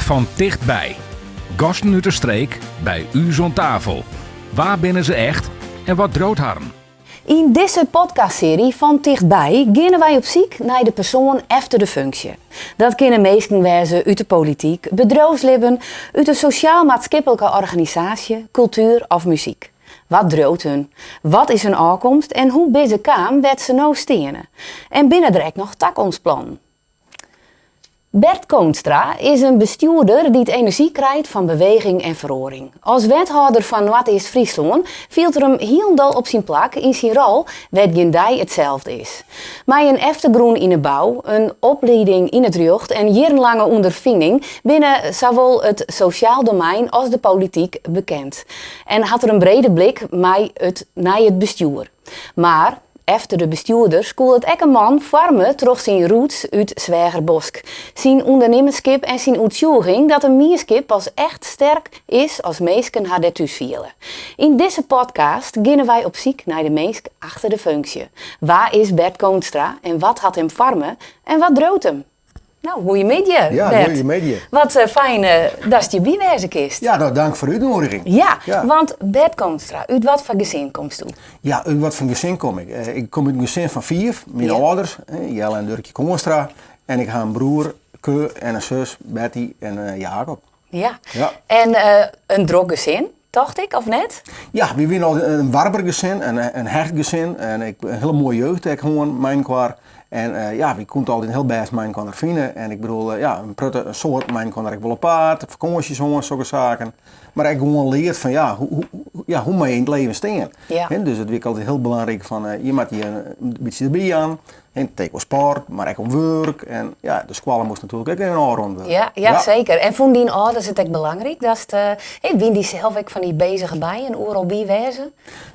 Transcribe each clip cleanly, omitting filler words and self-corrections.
Fan tichtby. Gasten út de streek by ús oan tafel. Wa binne se echt en wat driuwt harren? Yn dizze podcastsearje Fan Tichtby geane wy op syk nei de persoan efter de funksje. Dat kinne minsken wêze út de polityk, bedriuwslibben, út in sosjaal-maatskiplike organisaasje, kultuer of muzyk. Wat driuwt hun? Wat is hun ôfkomst en hoe binne se kaam wêr't se no steane? En binne der ek noch takomstplannen? Bert Koonstra is in bestjoerder dy't enerzjy krijt fan beweging en feroaring. As wethâlder fan Noardeast-Fryslân fielt er him hielendal op syn plak yn syn rol wêr't gjin dei itselde is. Mei in eftergrûn yn 'e bou, in oplieding yn it rjocht en jierrenlange ûnderfining binne sawol it sosjaal domein as de polityk bekend. En hat er in brede blik mei it nei it bestjoer. Mar efter de bestjoerder skûlet ek in man foarme troch syn roots út Sweagerbosk, syn ûndernimmerskip en syn oertsjûging dat in mienskip pas echt sterk is as minsken har dêr thús fiele. Yn dizze podcast geane wy op syk nei de minsk achter de funksje. Wa is Bert Koonstra en wat hat him foarme en wat driuwt him? Nou, goeiemiddei. Ja, Bert. goeiemiddei. Wat eh, fijn eh, datst hjirby wêze kinst. Ja, nou, dank foar de útnoediging. Ja, Ja. want Bert Koonstra, út wat foar gesin komsto? Ja, út wat foar gesin kom ik? Eh, ik kom út in gesin fan fiif, myn Ja. âlders, Jelle en Durkje Koonstra. En ik ha in broer, Ke, en in sus, Betty en eh, Jacob. Ja. Ja. En eh, in drok gesin, tocht ik, of net? Ja, wy wiene al in warber gesin, in hecht gesin. En ik in hiele moaie jeugd ek hân, mei-inoar. En eh, ja, wy koene altyd hiel bêst mei-inoar fine. En ik bedoel, eh, ja, in protte, in soad mei-inoar ek wol op paad, fakânsjes hân, sokke saken. Mar ek gewoan leard fan, ja, hoe, hoe, ja, hoe moat je yn it leven stean? Ja. Hè, dus it wie ek altyd hiel belangryk fan, eh, je moatte je in bytsje derby jaan. En it ek wol sport, mar ek om wurk. En ja, de skoalle moast natuerlik ek even ôfrûn wurde. Ja, ja, seker. En fûnen dyn âlders it ek belangryk datst, uh, wiene dy sels ek fan dy bezige bijen, oeral by wêze?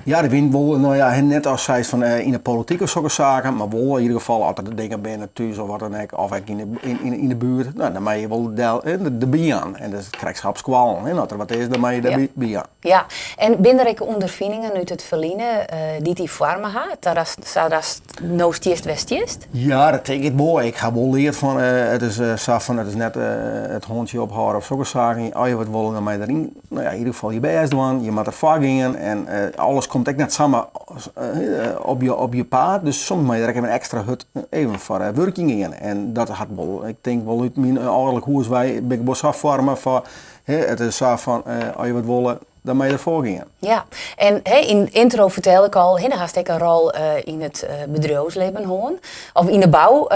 Ja, dy wiene wol, no ja, net as seist fan eh, yn de polityk of sokke saken, mar wol yn ieder gefal as der dingen binne thús of wat dan ek, of ek yn de, yn, yn, yn de buert, nou, dan mei je wol del, eh, derby jaan. En dat is krekt sa op skoallen, hè, as der wat is, dan mei je derby by jaan. Ja, en binne der ek ûnderfiningen út it ferline dy't dy foarme ha, sadatst no stiest wêr'tst stiest? Ja, dat tink ik wol. Ik ha wol leard fan, it is sa fan, it is net it hântsje ophâlde of sokke saken. As je wat wolle, dan moat je deryn, no ja, yn ieder gefal je bêst dwaan. Je moatte derfoar gean en alles komt ek net samar op je, op je paad. Dus soms moat je der ek even ekstra hurd even foar wurkjen gean. En dat hat wol, ik tink wol út myn âlderlik hûs wei, bin ik wol sa foarme fan, Hè, it is sa fan, as je wat wolle, dan moat je derfoar gean. Ja, en hè, yn de yntro fertel ik al, hè, do hast ek in rol yn it bedriuwslibben hân, of yn de bou.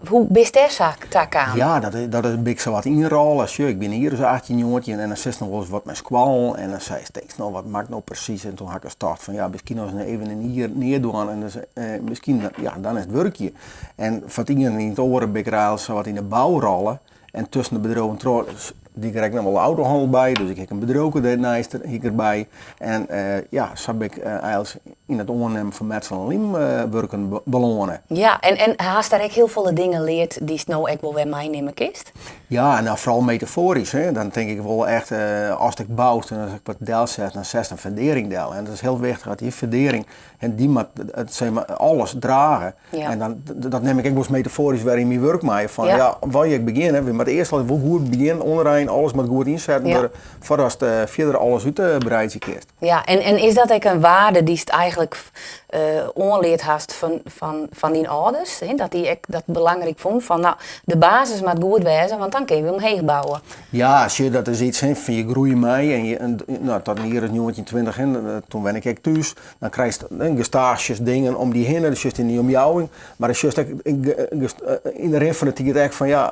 Hoe bist dêr sa ta kaam? Ja, dat is, dat is bin ik sa wat ynrôle. Sjoch, ik bin jier as 18, 19 en dan sitst noch wolris wat mei skoallen en dan seist, tinkst no, wat moat ik no presys? En toen ha ik ris tocht fan ja, miskien as even in jier neat dwaan en dus, miskien, ja, dan is it wurkje. En foar it ien en it oare bin ik der eigentlik sa wat yn de bou rôle. En tusken de bedriuwen troch die ik der ek noch wol autohannel by, dus ik ha ek in bedriuwke dêrneist hie ik derby. En ja, sa bin ik eigentlik yn it oannimmen fan metsel en lymwurken belâne. Ja, en, en hast dêr ek hiel folle dingen leard dy'tst no ek wol wer meinimme kinst? Ja, nou foaral metafoarysk. Hè. Dan tink ik wol echt, ast ek boust en as ik wat delset, dan setst in fundearring del. En dat is hiel wichtich dat dy fundearring, en dy moat it, sis mar, alles drage. Ja. En dan, dat nim ik ek wolris metafoarysk wer yn myn wurk mei. Fan, Ja. ja, wol je ek begjinne, we moatte earst al wol goed begjinne, ûnderein, alles moat goed ynsetten Ja. wurde, foardatst eh, fierder alles útbreidzje kinst. Ja, en, en is dat ek in waarde dy'tst eigentlik eh, oanleard hast fan, fan, fan dyn âlders? Hè? Dat dy ek dat belangryk fûnen fan, nou, de basis moat goed wêze, want dan kinne we omheech bouwe. Ja, sjoch, dat is yts, hè, fan je groeie mei en je, en, nou, tot in jier as 19, 20, hè, toen wenne ik ek thús. Dan krijst gestaasjes dingen om dy hinne, dan sjochst yn dy omjouwing. Mar dan sjochst ek yn de rin fan de tiid ek fan ja,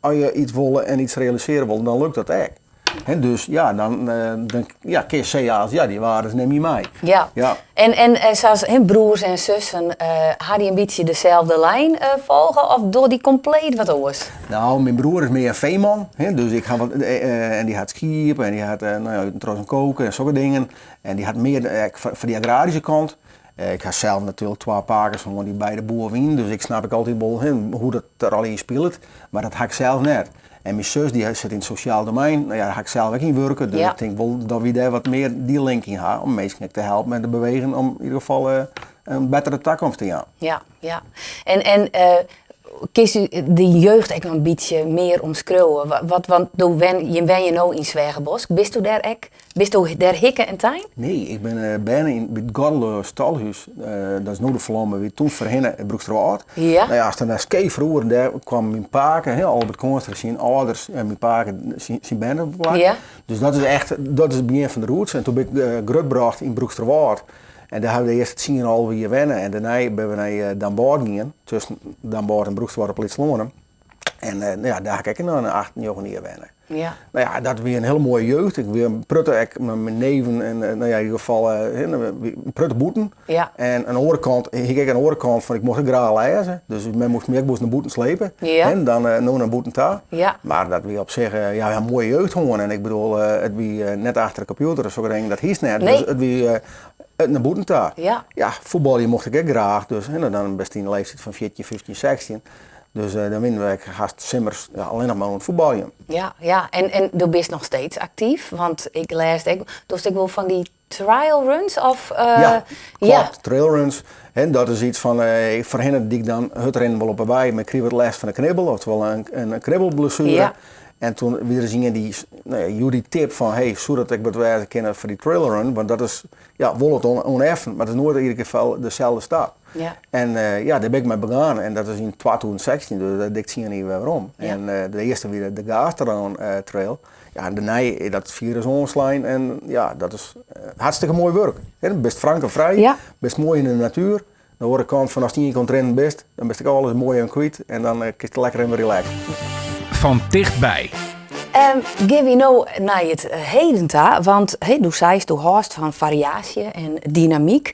as je yts wolle en yts realisearje wolle, dan lukt dat ek. Hè, dus ja, dan, dan ja, kinst sizze as ja, dy waardes nim je mei. Ja. Ja. En, en, en sa as broers en sussen, ha dy in bytsje deselde lijn folge of dogge dy kompleet wat oars? Nou, myn broer is mear in feeman, hè, dus ik ha wat, en dy hat skiep en dy hat no ja, troch in koken en sokke dingen. En dy hat mear ek foar dy agraryske kant. Ik ha sels natuerlik twa pakes hân dy't by de boer wienen, dus ik snap ek altyd wol hoe't dat der allegear spilet, mar dat ha ik sels net. En myn sus dy sit yn it sosjaal domein, no ja, dêr ha ik sels ek yn wurke, dus ik tink wol dat wy dêr wat mear dy link yn ha om minsken ek te helpen en te bewegen om yn ieder gefal in bettere takomst te jaan. Ja, ja. En, en. Kinst dyn jeugd ek noch in bytsje mear omskriuwe? Wat, want do wen, jim wenje no yn Sweagerbosk. Bisto dêr ek, bisto dêr hikke en tein? Nee, ik bin eh, berne yn by it Gordeleur Stalhús. Eh, dat is no de Falom, mar wie toen foarhinne it Broeksterwâld. Ja. Nou ja, as dan nei skeef froeger, dêr kwam myn pake, hè, Albert Koornstra, syn âlders en myn pake syn, syn berneplak. Ja. Dus dat is echt, dat is it begjin fan de roots. En toen bin ik eh, grutbrocht yn Broeksterwâld. En dêr hawwe we de earste tsien, 11 jier wenne. En dêrnei binne we nei eh, Damwâld gien, tusken Damwâld en Broeksterwâld op Lytsloane. En eh, nou ja, dêr ha ik ek noch in 8, 9 jier wenne. Ja. Nou ja, dat wie in hiele moaie jeugd. Ik wie in protte ek mei myn neven en eh, nou ja, yn ieder gefal in protte bûten. Ja. En oan de oare kant hie ik ek in oare kant fan ik mocht ek graach lêze. Dus men moast my ek wolris nei bûten slepe. Ja. En dan no nei bûten ta. Ja. Mar dat wie op sich ja, in moaie jeugd hân. En ik bedoel, it wie net achter de kompjûter of sokke dingen, dat hiest net. Nee. Dus it wie it nei bûten ta. Ja. Ja, fuotbalje mocht ik ek graach. Dus hè, dan bist yn de leeftiid fan 14, 15, 16. Dus dan wiene we ek hast simmers ja, allinnich mar oan it fuotbaljen. Ja, ja. En do bist noch steeds aktyf, want ik lêsde ek, dochst ek wol fan dy trail runs of Ja, klopt, trail runs. En dat is iets fan, uh, foarhinne die ik dan hurdrinnen wol op 'e wei, mar ik krige wat lêst fan de knibbel, oftewol in knibbelblessuere. Ja. En toen wie der ris ien dy, nou ja, joech dy tip fan, hey, soe dat ek wat wêze kinne foar dy trail run? Want dat is, ja, wol it oneffen, mar it is noait yn ieder gefal deselde stap. Ja. En ja, dêr bin ik mei begaan en dat is yn 2016, dus dat dik tsien jier wer werom. Ja. En de earste wie de Gaasterlân Trail. Ja, en dêrnei is dat firus oanslein en ja, dat is hartstikke moai wurk. Hè, bist frank en frij, Ja. bist moai yn de natuer. De oare kant fan ast ien kant rinnen bist, dan bist ek alles moai en kwyt en dan kinst lekker even relaxen. Fan tichtby. Gean wy no nei it heden ta, want hey, do seist do hâldst fan fariaasje en dynamyk.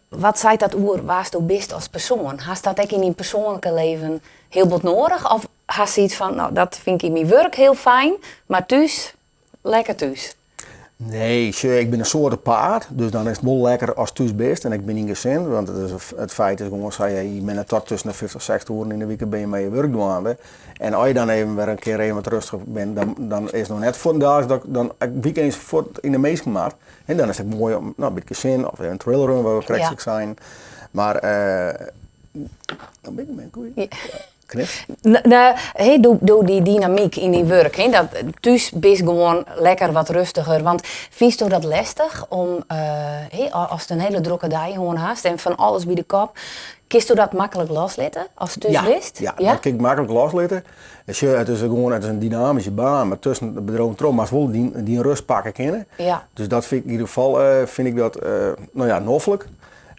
Wat seit dat oer wa'tsto bist as persoan? Hast dat ek yn dyn persoanlike leven hiel bot noadich? Of hast yts fan, no, dat fyn ik yn myn wurk hiel fijn, mar thús, lekker thús? Nee, sjoch, ik bin in soarte paad, dus dan is it wol lekker ast thús bist en ik bin yn gesin, want it feit is gewoan sa, je binne tot tusken de 50, 60 oeren yn de wike bin je mei je wurk dwaande. En as je dan even wer in kear even wat rêstiger binne, dan is it noch net fuortendaliks dat ik dan ek wykeins fuort yn de minsken moat. En dan is it moai om, no, by it gesin of even trailrun, wat we krekt Ja. ek seinen. Mar dan bin ik my kwyt. Knip. No, hey, do dy dynamyk yn dyn wurk, hè, dat thús bist gewoan lekker wat rêstiger. Want fynsto dat lestich om, hè, ast in hiele drokke dei hân hast en fan alles by de kop, kinsto dat maklik loslitte ast thús Ja, bist? ja, dat kin ik maklik loslitte. En sjoch, it is gewoan, it is in dynamyske baan, mar tusken it bedriuw troch moatst wol dyn rêst pakke kinne. Ja. Dus dat fyn ik yn ieder gefal, fyn ik dat, no ja, noflik.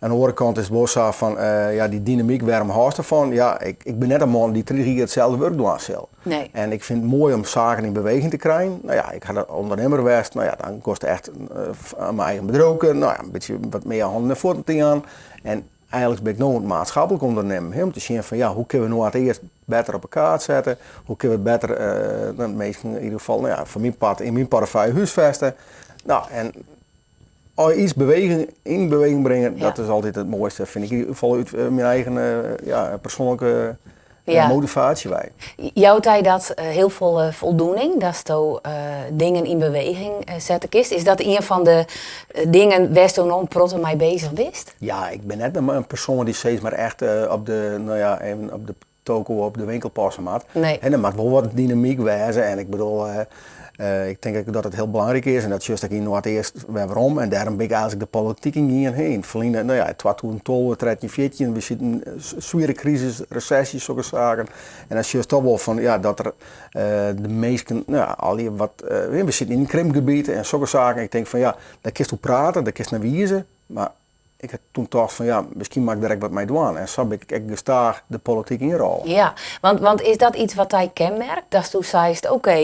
Oan de oare kant is it wol sa fan, ja, dy dynamyk, wêrom hâldst derfan? Ja, ik bin net in man dy't 30 jier itselde wurk dwaan sil. Nee. En ik fyn it moai om saken yn beweging te krijen. No ja, ik ha ûndernimmer west, no ja, dan kost echt myn eigen bedriuwke, no ja, in bytsje wat mear hannen en fuotten te jaan. En eigenlik bin ik no oan it maatskiplik ûndernimmen, hè, om te sjen fan ja, hoe kinne we Noardeast better op 'e kaart sette, hoe kinne we it better de minsken yn ieder gefal, no ja, foar myn part yn myn portefeuille húsfeste. No, en as je iets beweging, yn beweging bringe, Ja. dat is altyd it moaiste, fyn ik yn ieder gefal út myn eigen ja, persoanlike Ja. motivaasje wei. Jout dy dat hiel folle foldoening, datsto dingen yn beweging sette kinst? Is dat ien fan de dingen wêr'tsto no in protte mei bezich bist? Ja, ik bin net in persoan dy't sis mar echt op de, no ja, even op de toko op de winkel passe moat. Nee. En der moat wol wat dynamyk wêze en ik bedoel, ik tink ek dat it hiel belangryk is en dat sjochst ek yn Noardeast wer werom en dêrom bin ik eigenlik de polityk yn gien. Hè. Yn it ferline, no ja, 2012, 13, 14, we sieten yn swiere krisis, resesje, sokke saken. En dan sjochst toch wol fan, ja, dat der de minsken, no ja, allegear wat, we sieten yn in krimpgebiet en sokke saken. Ik tink fan ja, dêr kinst oer prate, dêr kinst nei wize, mar ik ha toen tocht fan ja, miskien moat ik dêr ek wat mei dwaan. En sa bin ik ek gestaach de polityk ynrôle. Ja, want is dat iets wat dy kenmerkt? Datsto seist, oké,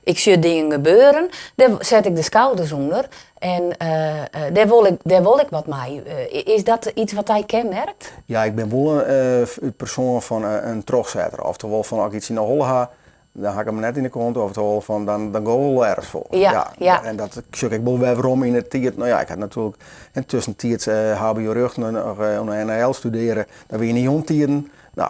ik sjoch dingen gebeuren, dêr set ik de skouders ûnder en dêr wol ik wat mei. Is dat iets wat dy kenmerkt? Ja, ik bin wol in persoan fan in trochsetter. Oftewol fan as ik iets yn 'e holle ha, dan ha ik him net yn 'e kont, oftewol fan dan gean we wol ergens foar. Ja, ja. En dat sjoch ik wol wer werom yn 'e tiid. No ja, ik ha natuerlik tuskentiids HBO rjochten en noch oan de NHL studearre. Dat wie yn de jongtiden. No,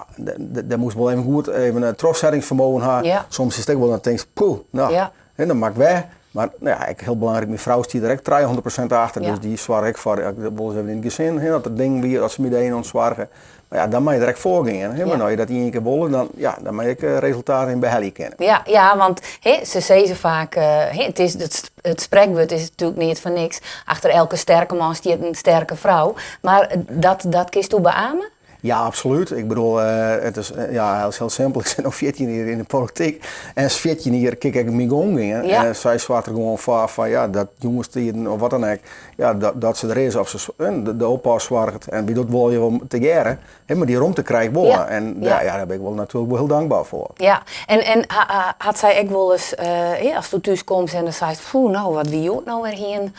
dêr moast wol even goed even in trochsettingsfermogen ha. Ja. Soms is it ek wol dan tinkst, poeh, no, Ja. en dan moat ik wer. Mar no ja, ek hiel belangryk, myn frou stiet der ek 300% achter, dus dy soarge ek foar, ik wol ris even yn it gesin, hè, dat der dingen wie, dat se my dêryn ûntsoarge. Mar ja, dan moat je der ek foar gean. Hè? Mar as je dat ien kear wolle, dan, ja, dan moat je ek resultaten yn behelje kinne. Ja, ja, want hè, se sizze faak, hè, it is, it, it sprekwurd is natuerlik neat foar niks, achter elke sterke man stiet in sterke frou. Mar dat, dat kinsto beame? Ja, absolút. Ik bedoel, it is ja, it is hiel simpel. Ik sit no 14 jier yn de polityk. En 14 jier kin ik myn gong gean. Ja. En sy soarget der gewoan foar fan ja, dat jûnstiden of wat dan ek, ja, dat, dat se der is of se, de oppas soarget. En wy docht wol je wol tegearre, hè, mar dy romte krij ik wol. Ja. En ja. ja, dêr bin ik wol natuerlik wol hiel dankber foar. Ja, en, en ha, hat sy ek wolris, uh, as do thús komst en dan seist, poeh, no, wat wie hjoed no wer hien?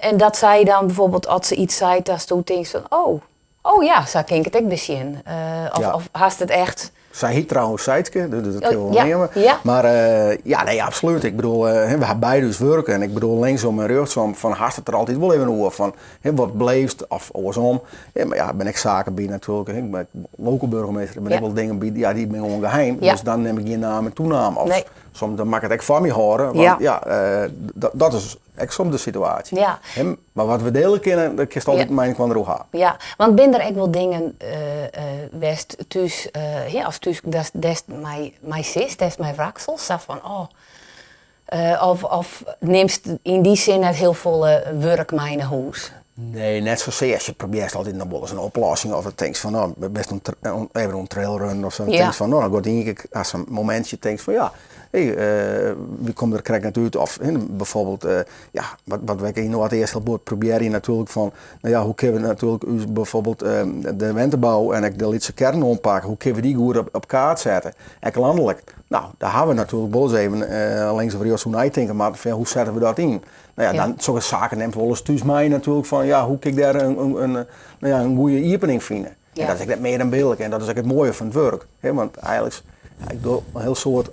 En dat sy dan bijvoorbeeld, as se iets seit, datsto tinkst fan, oh, oh ja, sa kin ik it ek besjen. Uh, of, ja. of hast it echt... Sy hyt trouwens Sijtske, dus dat kin wol neame. Ja. Mar uh, ja, nee, absolút. Ik bedoel, uh, we ha beide ús wurk en ik bedoel linksom en rjochtsom fan hast it der altyd wol even oer fan hè, wat beleefst of oarsom. Ja, mar ja, bin ek saken by natuerlik. Ik ben loco-burgemeester, der binne ek wol dingen by, ja, dy binne gewoan geheim. Ja. Dus dan nim ik gjin naam en toenaam. Of nee. soms dan moat ik it ek foar my hâlde, want ja, ja uh, dat is ek soms de situaasje. Ja. Mar wat we dele kinne, dat kinst altyd ja. mei inoar deroer ha. Ja, want binne der ek wol dingen uh, wêr'tst thús, uh, ja, as thús dêr'tst mei, mei sitst, dêr'tst mei wrakselst, sa fan oh, uh, of, of nimst yn dy sin net hiel folle wurk mei nei hûs? Nee, net sasear. Je probearrest altyd noch wolris in oplossing of tinkst fan, no, bist even oan trailrunnen of sa, ja. tinkst fan, no, dan giet ien kear as in momintsje tinkst fan, ja, hé, wy komme der krekt net út. Of bijvoorbeeld, ja, wat, wat wy yn Noardeast hiel bot probearje natuerlik fan, no ja, hoe kinne we natuerlik ús bijvoorbeeld de wentebou en ek de lytse kern oanpakke, hoe kinne we dy goed op, op kaart sette, ek lanlik. No, dêr ha we natuerlik wol ris even links of rjochts oer neitinke moatten fan, hoe sette we dat yn? No ja, dan sokke saken nimt wolris thús mei natuerlik fan, ja, hoe kin ik dêr in, in, in, no ja, in goede iepening fine? Ja. En dat is ek net mear dan billik en dat is ek it moaie fan it wurk. Hè? Want eigentlik, ja, ik doch in hiel soad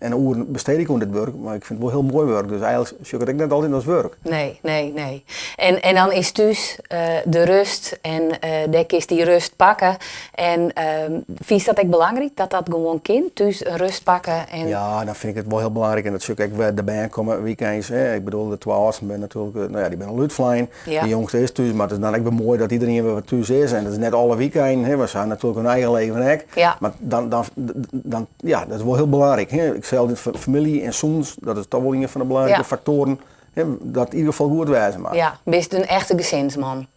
en oeren besteed ik oan dit wurk, mar ik fyn it wol hiel moai wurk. Dus eigentlik sjoch ik it ek net altyd as wurk. Nee, nee, nee. En, en dan is thús uh, de rust en uh, dêr kinst dy rust pakke. En uh, fynst dat ek belangryk, dat dat gewoan kin, thús rust pakke? En... Ja, dan fyn ik it wol hiel belangryk. En dat sjoch ik ek wer, de bern komme weekends. Hè. Ik bedoel, de twa âldsten binne natuerlik, no ja, dy binne al útflein. Ja. De jongste is thús, mar it is dan ek wer moai dat iderien wer wat thús is. En dat is net alle weekeinen, hè, want se ha natuerlik hun eigen leven ek. Ja. Mar dan, dan, dan, ja, dat is wol hiel belangryk. Hè. Ik sei altyd, famylje en sûnens, dat is toch wol ien fan de belangrike ja. faktoaren. Hè, dat yn ieder gefal goed wêze moat. Ja, bist in echte gesinsman.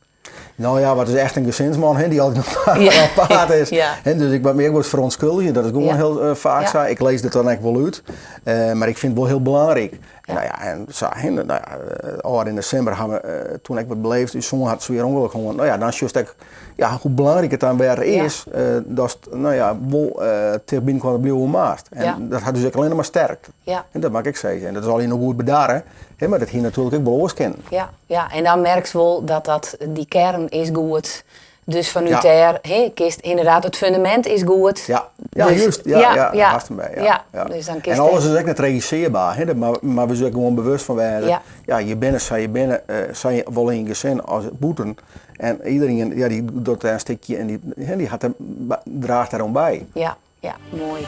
No ja, wat is echt in gesinsman, hè, dy't altyd op paad is. Ja. Hè, dus ik moat my ek wolris ferûntskuldigje, dat is gewoan ja. hiel uh, faak ja. sa. Ik lês it dan ek wol út, uh, mar ik fyn it wol hiel belangryk. Ja. No ja, en sa, hè, no ja, ôf yn desimber ha we uh, toen ek wat beleefd. Ús soan hat swier ûngelok hân. No ja, dan sjochst ek ja, hoe belangryk it dan wer is ja. uh, datst no ja, wol uh, tichtby elkoar bliuwe moatst. En ja. dat hat ús ek allinnich mar sterkt. Ja. En dat moat ik ek sizze. En dat is allegear noch goed bedarre, hè, mar dat hie natuerlik ek wol oars kinnen. Ja, ja, en dan merkst wol dat, dat dy kearn is goed. Dus fanút ja. dêr, hè, kinst ynderdaad, it fundamint is goed. Ja, ja dus, juist. Ja, ja, ja, hast him by. Ja, ja. ja. Dus dan kinst En alles is ek net regissearber, hè, mar, mar we sind gewoan bewust fan wêze. Ja. Ja, je binne sa je binne, uh, sa je wol yn gesin as bûten. En iderien, ja, dy docht dêr in stikje en dy, hè, dy hat der, draacht dêroan by. Ja, ja, moai.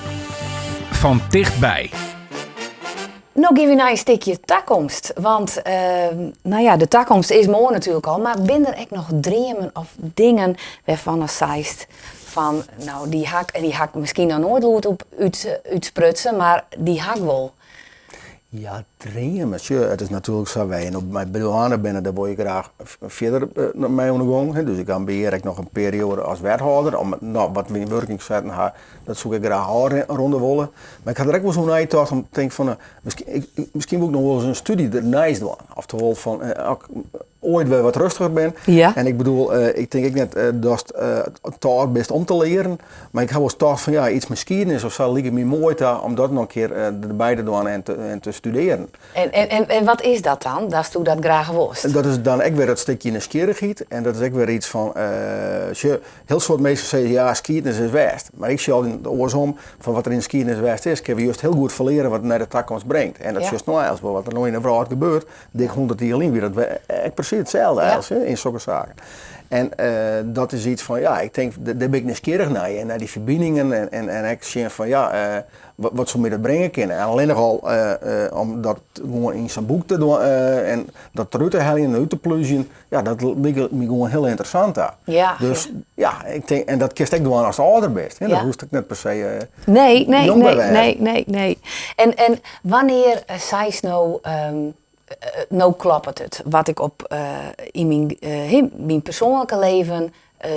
Fan tichtby. No gean we nei in stikje takomst. Want uh, no ja, de takomst is moai natuerlik al, mar binne der ek noch dreamen of dingen wêrfan ast seist fan, no dy ha 'k, en dy ha 'k miskien noch noait lûdop út, útsprutsen, mar dy ha 'k wol. Ja, dreamen. Sjoch, it is natuerlik sa, wy no mei dwaande binne, dêr wol je graach fierder mei oan de gong. Hè. Dus ik ambieer ek noch in perioade as wethâlder om no, wat we yn wurking setten ha, dat soe ik graach ôfrûne wolle. Mar ik ha der ek wolris oer neitocht om te tinken fan, miskien, ik, miskien wol ik noch wolris in studie derneist dwaan. Oftewol fan, as ik oait wer wat rêstiger bin. Ja. En ik bedoel, ik tink ek net datst te âld bist om te learen. Mar ik ha wolris tocht fan ja, iets mei skiednis of sa liket my moai ta om dat noch in kear derby te dwaan en te, en te studearjen. En, en, en, en wat is dat dan, datsto dat graach wolst? En dat is dan ek wer dat stikje nijsgjirrichheid. En dat is ek wer iets fan, sjoch, hiel soad minsken sizze ja, skiednis is west. Mar ik sjoch altyd oarsom, fan wat der yn de skiednis west is, kinne we juist hiel goed ferleare wat it nei de takomst bringt. En dat Ja. sjochst no eins wol, wat der no yn de wrâld gebeurt. Dik 100 jier lyn wie dat ek presys. precies hetzelfde eigenlijk, in zulke zaken. En dat is iets van, ja, ik denk, daar ben ik nieuwsgierig naar. En naar die verbindingen en ik zie van, ja, wat zou me dat brengen kunnen. En alleen nog al om dat gewoon in zo'n boek te doen en dat terug te halen en uit te pluizen, ja, dat lijkt me gewoon heel interessant daar. Dus ja, ik denk, en dat kist ik doen als je ouder bent. Hè? Dat hoeft ik net per se Nee, jong bij nee, werden. Nee. En wanneer zei ze nou, nou klopt het, wat ik op in mijn persoonlijke leven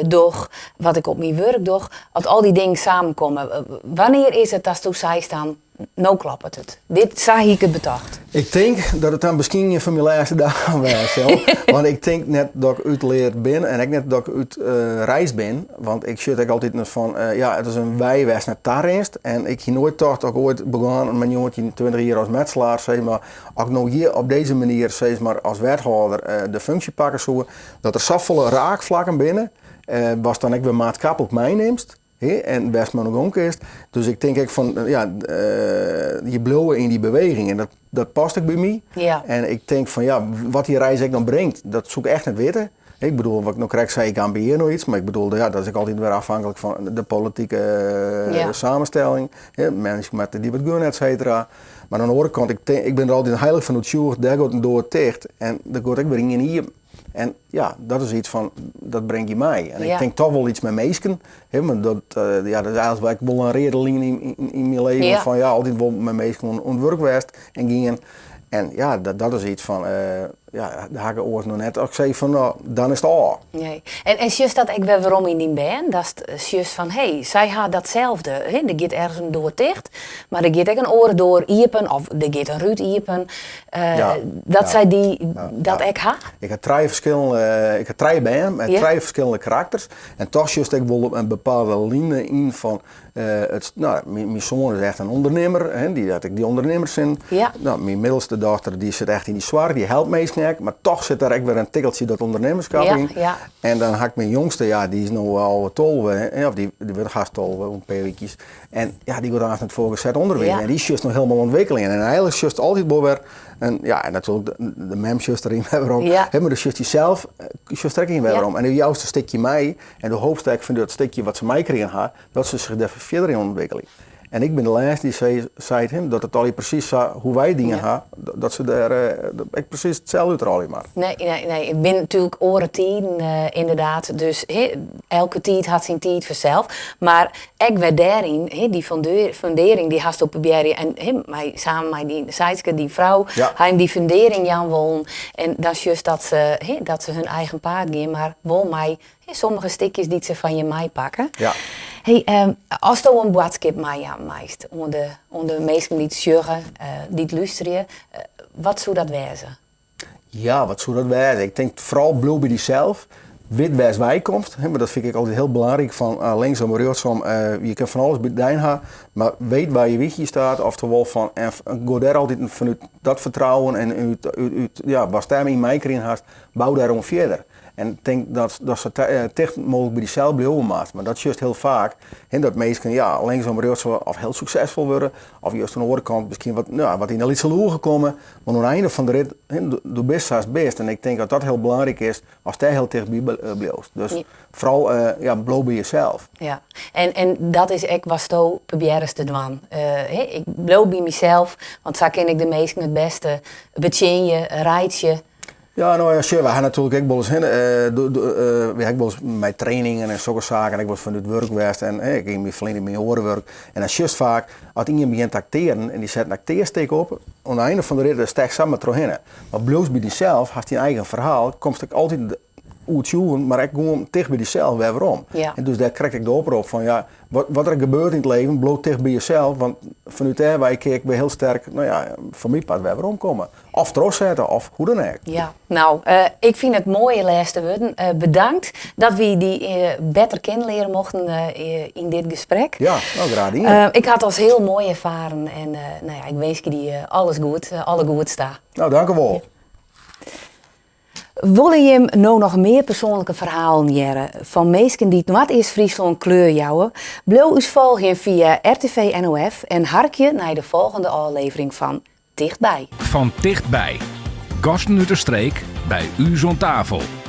doe, wat ik op mijn werk doe, als al die dingen samenkomen, wanneer is het dat toen zij staan, nou klopt het? Dit zag ik het betocht. Ik denk dat het dan misschien een van mijn laatste dagen was. Want ik denk net dat ik uitleerd ben en ik net dat ik uit reis ben. Want ik zit ook altijd nog van, ja, het is een wijwest naar Tarist. En ik heb nooit dacht dat ik ooit begon met jongetje 20 jaar als metselaar, zeg maar. Als ik nou hier op deze manier, zeg maar, als wethouder de functie pakken zou, dat er zoveel raakvlakken binnen, was dan ik weer maatschappelijk meeneemst. He, en best maar nog ook is. Dus ik denk ook van, ja, je blowen in die beweging en dat past ook bij mij. En ik denk van, ja, wat die reis ook dan brengt, dat zoek ik echt niet weten. Ik bedoel, wat ik nog krijg, zei ik ambieer nog iets, maar ik bedoel, ja, dat is ook altijd weer afhankelijk van de politieke samenstelling. Hè, mensen met die wat gunnen, et cetera. Maar aan de andere kant, ik ben er altijd heilig van overtuigd, daar gaat een door dicht en daar gaat ik weer in hier. En ja, dat is iets van, dat breng je mij. En ik denk toch wel iets met meesken. Hè, maar dat, ja, dat is eigenlijk wel een reden in mijn leven. Van ja, altijd wel met meesken ontwerp geweest en gingen. En ja, dat is iets van, ja, daar had ik ooit nog net. Als ik zei van, nou, dan is het al. Nee. En juist dat ik weer waarom in die band, dat is juist van, hé, hey, zij had datzelfde. Hè? Er gaat ergens een door dicht, maar er gaat ook een oren door iepen, of er gaat een ruut iepen. Dat zij die, dat ik ha. Ik had drie verschillende, ik had drie band met drie verschillende karakters. En toch juist ik wel een bepaalde lijn in van, het, nou, mijn zoon is echt een ondernemer, hè, die had ik die ondernemerszin. Nou, mijn middelste dochter die zit echt in die zwaar, die helpt meestal, maar toch zit daar ook weer een tikkeltje dat ondernemerschap in. En dan had ik mijn jongste, ja, die is nu al 12, hè, of die wordt gast 12, een paar weekjes. En ja, die wordt aan het voorgezet onderwijs. En die is juist nog helemaal ontwikkeling. En eigenlijk is juist altijd wel weer, en ja, en natuurlijk de mem juist erin weer om. Hè, maar de juist die zelf, juist er ook in weer om. En die juiste stukje mij, en de hoofdsterk van dat stukje wat ze mij kregen had, dat ze zich daar verder in ontwikkelen. En ik ben de laatste die zei het hem, dat het al precies zo, hoe wij dingen hebben, dat ze daar dat ik precies hetzelfde uit al maar. Nee, nee, nee. Ik ben natuurlijk oren tien, inderdaad. Dus he, elke tijd had zijn tijd voor zelf. Maar ik werd daarin, he, die fundering die had op proberen en he, mij, samen met die Sijtske, die vrouw, hij die fundering Jan won. En dat is juist dat ze, he, dat ze hun eigen paard gaan, maar won mij, he, sommige stukjes die ze van je mij pakken. Hey, als je een boodschap mij aanmeist, onder de mensen die het sjuggen, die het luisteren, wat zou dat wezen? Ja, wat zou dat wezen? Ik denk vooral blijf bij jezelf. Wit waar wij komt, hè, maar dat vind ik altijd heel belangrijk van, linksom, rechtsom, je kan van alles bij hebben, maar weet waar je wiegje staat, oftewel van, en ga daar altijd vanuit dat vertrouwen en uit, ja, wat daar in mij erin had, bouw daarom verder. En ik denk dat ze dicht mogelijk bij jezelf blijven maat. Maar dat is juist heel vaak. En dat mensen, ja, linksom, rechtsom of heel succesvol worden, of juist aan de andere kant misschien wat in de lietse loeren komen. Maar aan het einde van de rit, hè, de best is best. En ik denk dat dat heel belangrijk is als daar heel dichtbij blijft. Dus vooral ja, blijf bij jezelf. Ja, en dat is echt wat ik probeer te doen. Hè, ik blijf bij mezelf, want zo ken ik de meesten het beste. Betjen je, rijd je. Ja, nou ja, sure, we gaan natuurlijk ook wel eens heen. We hebben wel eens met trainingen en zulke zaken. En ik was van het werk geweest en ik ging mijn verleden in mijn orenwerk. En dan is vaak, als iemand begint te acteren en die zet een acteersteek op, aan het einde van de rit is het echt samen terug. Maar bloos bij jezelf, had je eigen verhaal, komt ik altijd uitzoeken, maar ik gewoon dicht bij jezelf weer waarom. En dus daar krijg ik de oproep van, ja, wat er gebeurt in het leven, bloot dicht bij jezelf, want vanuit daar wij ik weer heel sterk, nou ja, van mijn part weer waarom komen. Of trots zetten, of hoe dan ook. Ja, nou, ik vind het mooie laatste woorden. Bedankt dat we die beter kennen leren mochten in dit gesprek. Ja, nou, graag gedaan. Ik had als heel mooi ervaren en ik wens je die alles goed, alle goed sta. Nou, dank u wel. Ja. Willen je nou nog meer persoonlijke verhalen horen van mensen die het Noord-East-Friesland kleur jouwen? Blijf ons volgen via RTV NOF en hark je naar de volgende aflevering van Dichtbij. Van Dichtbij. Gasten uit de streek By ús oan tafel.